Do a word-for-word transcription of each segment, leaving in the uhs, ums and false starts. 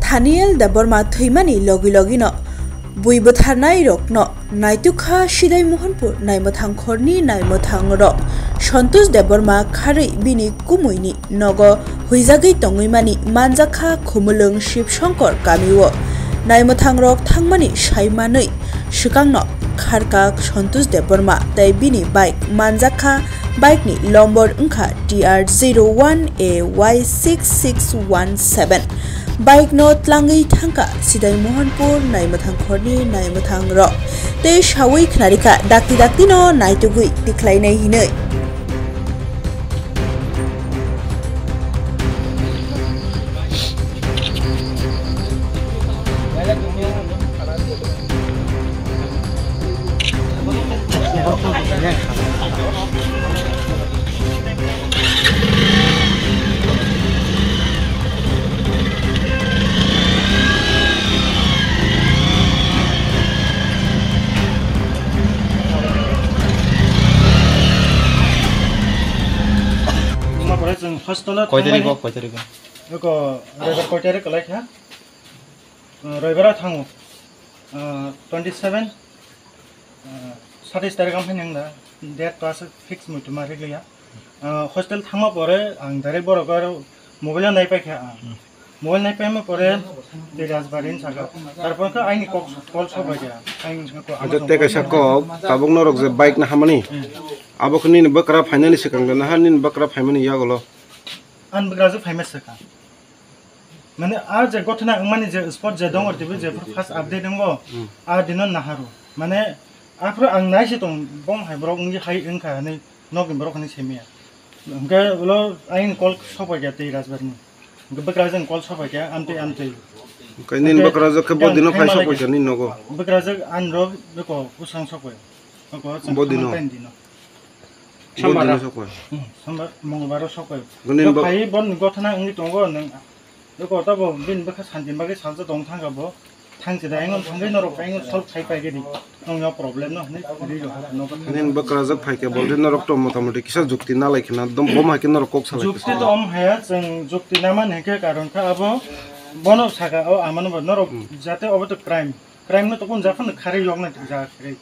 Thaniel Debbarma thwimani logi logino bui bwtharnairokno naitukha Sidai Mohanpur naimwthang khorni naimwthangrok Santosh Debbarma kharwi bini kumuini nogo huijagwi tongwimani manjakha Khumulwng Shivshankar kamio. Naimwthangrok thangmani saimanwi swkangno kharkak Santosh Debbarma tei bini bike manjakha. Bike ni lombor wngkha T R zero one A Y six six one seven. Bike no tlangwi thangkha Sidai Mohanpur naimwthang khorni naimwthang rok tei sawi khnarikha dakti dakti no naitugwi tikhlainai hinwi. Hostel o koi tarikh o, koi tarikh o? Eko, Roibar koi tarikh kwlai kha? Uh, Roibaro thango. Uh, twenty seven, uh, satais tarikh amphai nang da, date to aswk fix muitu ma rikliya. Uh, hostel thangma pore ang direct borok aro mobile o naipai kha ang. Hmm. Mobile naipaima pore tei Rajbari ni saka. Tarpor khe aini kok call sobai kha. Aini kok Acha tei kaisa kok, tabuk norok je bike na hamani. Hmm. Abo khe nini bwkra phainani swkang de naha nini bwkra phaimani yagulo. Ang bwkra je phaima swkang. Mane, a je gothona wngmani je spot je dong, tibwi je first update wngo, hmm, a dino naharo. Mane, aphuru ang naisi tong, bom hai borok wngwi hai wngkha hinwi nokni borok hinwi simiya. Hwnkhe ulo ayang call sopai kha tei Rajbari ni. Hwnkhe bwkrajwk call sopai kha, amtwi, amtwi. Hwnkhe nini bwkrajwk khe bo dino phai sopai kha nini nogo? Bwkrajwk ani rok beko bwsang sopai. Oko chwng bodino. Tamo tain dino. Bodino sokoi. Hmm, sombar, mongolbar o sokoi. Goni bo phai bon gothana wngwi tongo nang. Oko tabo bin bwkha santin bagwi salsa tong thangka bo. Thangsi da engon thangwi norok engon solve khai pai gedi. Nong yo problem no hwnwi ri ro no. Nin bwkrajwk phai khe bo norok to motamoti kisa jukti nalai khna dom bom hai khe norok kok salai. Jukti to om haya chwng jukti naman hwnkhe karon kha abo bono saka o amano bo norok, hmm, jate obo to crime. Crime no to kun japhano kharwi yokna jaga kharwi.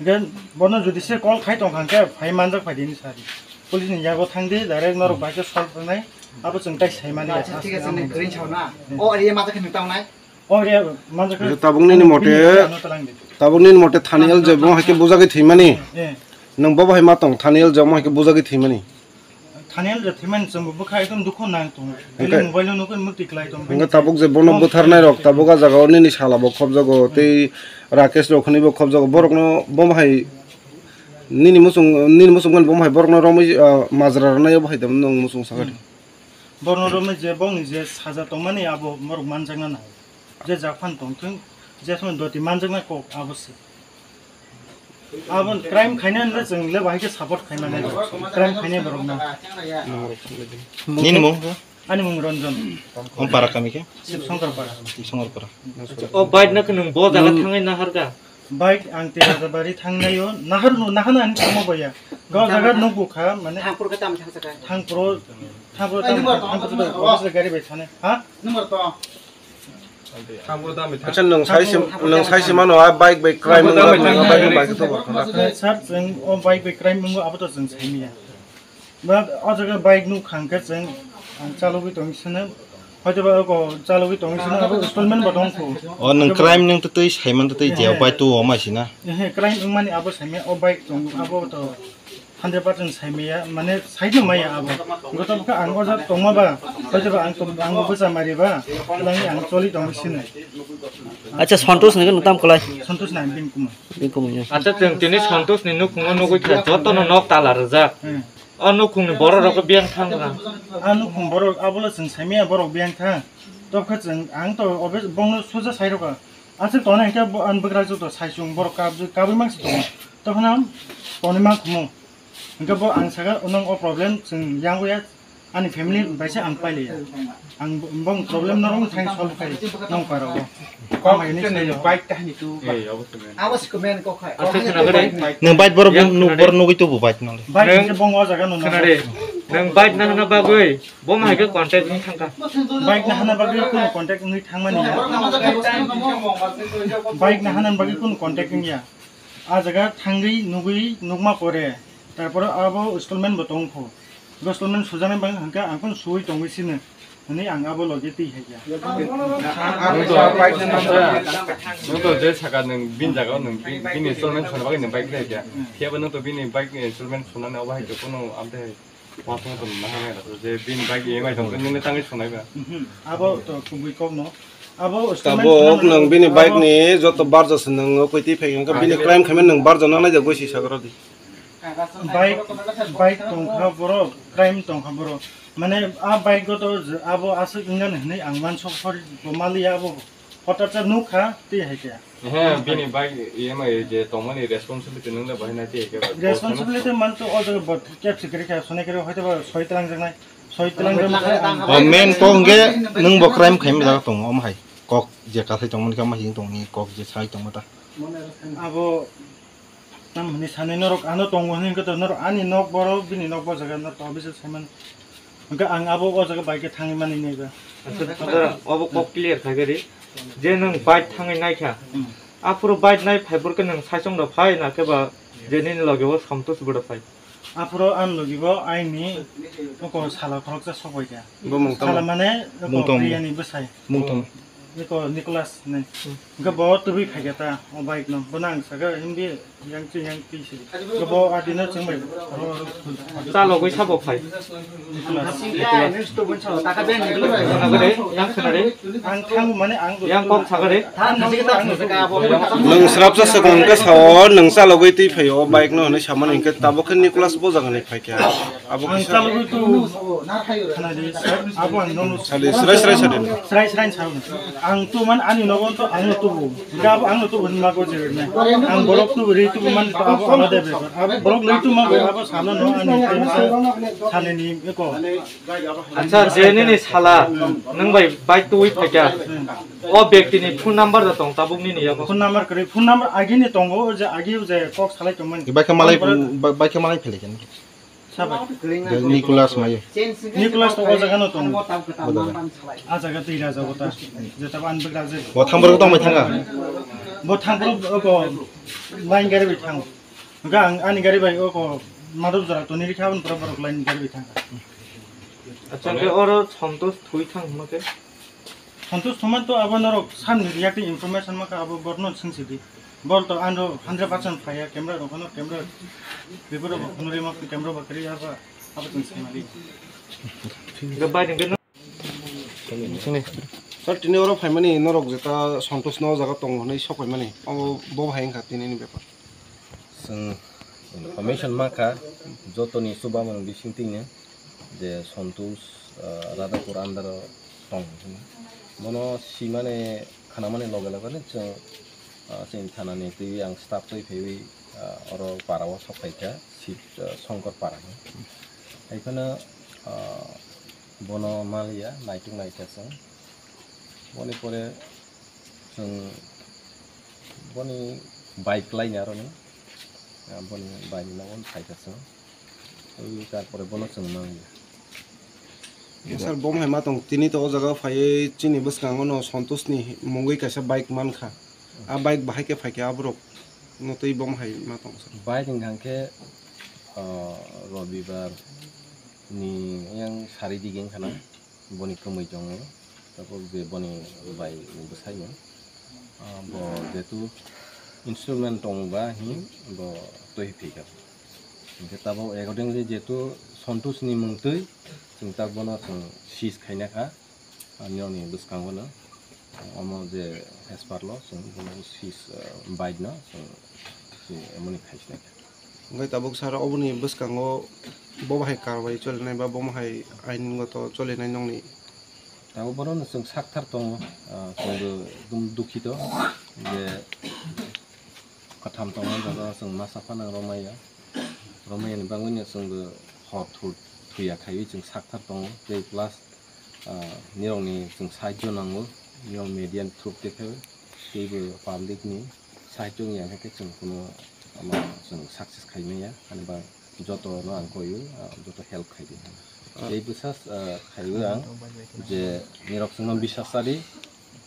Hingke bono judicial call khai tong kha hingke phai manjak phai dini sari. Police ni yago thang di, direct norok bai khe solve wngnai. Abo chwng tai sai mani. Acha, thik ache, nini green chao na. Hmm. O area majak khe nung tang nai. O area majak khe. Tabuk nini mote, ano talang di. Tabuk nini mote Thani L J bo hai khe bujagwi thwimani. Eh. Nung bo hai ma tong Thani L J bo hai khe bujagwi thwimani. Thani L J thwimani chwngbo bwkha ekdom dukhu nang tongo. Hingke, daily mobile o nukwi mukti klai tongo. Hingke tabuk je bono bwtharnai rok tabuk a jaga o nini sala bo khobjago, hmm, tei Rakesh rok hwnwi bo khobjago. Borok no bo hai nini muchung, nini muchung mani bo hai borok no romwi, ah, majra rwnai bo hai tamo nwng muchung sakha di. Hmm. Borok no romwi je bongni je saja tongmani abo borok manjakna nai. Je jak phan tongthwng, je somoy doti manjakna kok abo se. Abo crime khainai hwnle chwng le bahai khe support khaimani. Crime khainai borok no. Nini mung? Ani mung Ranjan. Om para kami khe? Shiv Shankar para. Shiv Shankar para. O bike no khe nwng bo jaga thangwi naharkha? Bike ang Tejabari thangnaio. Nahar no, nahana ani thangma boya. Go jaga nukgo kha, mane. Thangpro khe tam thangsa kha. Thangpro, thangpro tam, thangpro to, obviously gari bai thane. Ha? Number to. Acha, nwng sai se, nwng sai se mano, a bike bai crime wngkha, nwng a bike bai khe to borok. Sir, chwng o bike bai crime wngo, abo to chwng sai manya. Ba, o jaga bike nuk khang khe chwng, ang chalogwi tong sino, hoito ba o chalogwi tong sino, abo installment bo tong kho. O nwng crime nwng to twi sai man to twi je, o bike to o mai sina. Ehe, crime wngmani abo sai manya, o bike tong, abo to. Hundred percent sai maya, mane sai no maya abo. Goto bokha ang o jaga tongma ba, hoi ba ang tong, ang bo bwsa mari ba, langi ang choli tong sini. Acha, Santosh ni nang tam kolai? Santosh na bin kuma. Bin kuma ya. Acha, chwng tini Santosh ni nukhung o nugwi kha, joto no nok tala rijak. Hmm. O nukhung ni borok rok biyang thang ra. A nukhung borok abo le chwng sai maya borok biyang thang. Tobkha chwng ang to obe bongno soja sai rokha. Aswk tongna hinkhe bo ani bwkrajwk to sai chwng borok kab-, kabwi mangsi tongo. Tokhono tonwi mankhumu. Hinkhe bo ang sakha, "Nwng o problem chwng yang ya, ani family bai se ang pailiya. Ang bo-, bong problem norok thang solve khai nong paro." Kok hai ni bike tahni tu. Abo se komen kok hai. Aswk khna gade. Nwng bike borok nuk borok nugwi tubu bike nang. Bike se bong o jaga no. Khna de. Nang bike na hana bagwi, bo ma hai khe contact wng thangkha. Bike na hana bagwi kuno contact wngwi thangmani ya. Bike na hana bagwi kuno contact wngya. A jaga thangwi nugwi nukma pore. Tarpore abo installment bo tongkho. Installment sujaknai bang hwnkhe ang phano suwi tongwi sino. Hwnwi ang abo logi twi hai kha. Nwng to, nwng to je saka nwng bini jaga o nwng bi-, bini installment suna bagwi nwng bike khlai kha. Phiya bo nwng to bini bike ni installment sunani obo hai to kuno amtwi hai. Wasung to nang nai je bini bike E M I tong nwng tangwi sunai ba. Mhm. Abo to kubui kok no. Abo installment Tabuk sunani nwng bini bike abo ni joto barja se nwng kwtwi phai hwnkhe bini crime khaimani nwng barja nang nai je goi si sagra di. Bike, bike tongkha borok, crime tongkha borok. Mane, a bike o to je abo aswk wngani hinwi ang mansok hor bo maliya abo. Hotat sa nukha, tei hai khe. He, bini bike E M I je tongmani responsibility nung le bahai na tei khe ba. Responsibility man to o jaga bot kep sikiri khe, sone kiri hoite ba soi tlang jaknai, soi tlang jaknai. O main kok hwnkhe nung bo crime khaima jaga tongo, omo hai. Kok je kasai tongmani khe omo hai tongni, kok je sai tongma ta. Abo Tam hwnwi sanwi norok ano tongo hwnwi hwnkhe to norok ani nok borok bini nok bo jaga norok to obviously saiman. Hwnkhe ang abo o jaga bai khe thangwi manwi naiba. Acha, acha, obo kok clear khai khe ri. Je nwng bike thangwi naikha. Hmm. Aphuru bike nai phai burkhe nwng saichung da phai na khe ba je nini loge o Santosh bo da phai. Aphuru ani logi bo aini oko sala khoroksa sok bai kha. Bo mung tamo? Sala mane oko Mung tamo? Priyani bwsai. Mung tamo? Niko Nicholas ne. Hwnkhe bo tubui phaikha ta, o bike no. Bono ang sakha, "Hindi, yang chi, yang chi," si. Hwnkhe bo adino chwngbai. Chalogwi sabo phai. Nicholas. Sagade, yang sagade. Ang thang mane ang Yang kok sagade. Nwng srapsa swkang hwnkhe sao, nwng chalogwi twi phaio, o bike no hwnwi samani hwnkhe tabuk khe Nicholas bo jagani phaikha. Abo Ang kisa chalogwi tu khnadi, sir. Abo ang nono Sadi, srai, srai, sadi. Srai, srai, sir. Ang tu man ani nogo to ang no tubu. Ga abo ang no tubu hinma go jere ne. Ang borok tubu ri tubu man to abo ala de be. Abo borok lei tu ma go abo sala no ani sale ni eko. Acha, je nini sala, nwng bai bike tuwi phaikha. O bektini phone number da tong tabuk nini yago. Phone number kari, phone number agi ni tongo, je agi je kok salai tongmani. Bike malai, bike malai phele kene. Sabai. Nicholas mai. Nicholas to o jaga no tongo. O jaga. A jaga twi raja bo ta. Je tabo an bwgra je. Bo thang borok tong bai thanga. Bo thang borok ko line gari bai thang. Ga ang ani gari bai o ko madop jora toni ri khabon borok borok line gari bai thang. Acha, ke oro Santosh thui thang mo ke? Santosh Thoma to abo norok san media ke information ma ka abo borno sing sidi. Bol to ando hundred percent phaya camera rok no camera. Biboro bo phone ri ma camera ba kri aba abo tun sing mali. Ga bai ding ke no. Sini. Sir, tini oro phaimani norok jeta Santosh no jaga tongo hwnwi sok phaimani. Abo bo hai wngkha tini ni bepar. Chwng information ma kha jotoni chubamung bising twi no je Santosh, ah, Radhapur under o tong hwnwi. Bono simani khanamani loge loge no chwng, ah, chini thana ni twi ang staff twi phaiwi, ah, oro para o sok phai kha, Sib, ah, Shankar para hwnwi. Hai phano, ah, bono maliya naituk naikha chwng. Boni pore chwng boni bike laini aroni, ah, boni bike ni nogo phaikha chwng. Ui, tarpore bono chwng mangya. Sir, bom hai ma tong tini to o jaga phaiwi chini bwskango no Santosh ni mungwi kaisa bike mankha. A bike bahai khe phaikha aborok no twi bom hai ma tong sir. Bike hwnkha khe, ah, Robibar ni yang sari dige wngkha na. Boni kwmwi tongo, tabuk je boni bai bwsai no, ah, bo jetu instrument tongo ba hin bo twi phi kha. Hinkhe tabuk accordingly jetu Santosh ni mung twi chwng tak bono chwng seize khaina kha, ah, nini bwskango no, omo je hesper lo chwng bono seize, ah, bike no chwng emoni khaisina kha. Hwnkhe tabuk sir oboni bwskango bo bahai karwai cholinai ba bo bahai aingoto cholinai nokni? Tabuk bono chwng sakthar tongo, ah, chwngbo ekdum dukhito je kwtham tongmani jaga chwng masa phano romaya, romaya ni bagwino chwngbo hor thur thuya khaiwi chwng sakthar tongo tei plus, ah, nirokni chwng sahajyo nango, nirok media ni through tei khe teibo public ni sahajyo wngya khe chwng kuno, ama, chwng success khai manya, ani ba Joto no ang koyu, ah, joto help khai di. Ah. Tei bwsas, ah, khaiwi ang je nirok chwngno bisas chadi,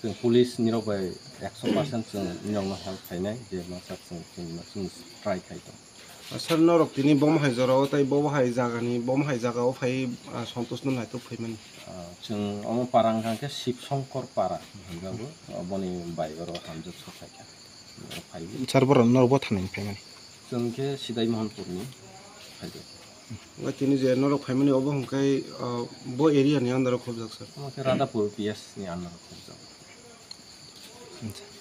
chwng police nirok bai ekso percent chwng nirok no help khainai, je masa chwng, chwng, chwng try khai tong. Ah, sir, norok tini bomo hai jora o tei bobo hai jaga ni, bomo hai jaga o phai, ah, Santosh no naitok phaimani. Ah, chwng omo para wngkha khe Shiv Shankar para hinjago, oboni bai oro hamjak sok khaikha. Oro phaiwi. Sir, borok norok bo thani phaimani. Chwng khe Sidai Mohanpurni phaijak. Omo tini je norok phaimani obo hwnkhe, ah, bo area ni under o khobjak, sir? Omo khe Radhapur P S ni under o khobjak. Acha.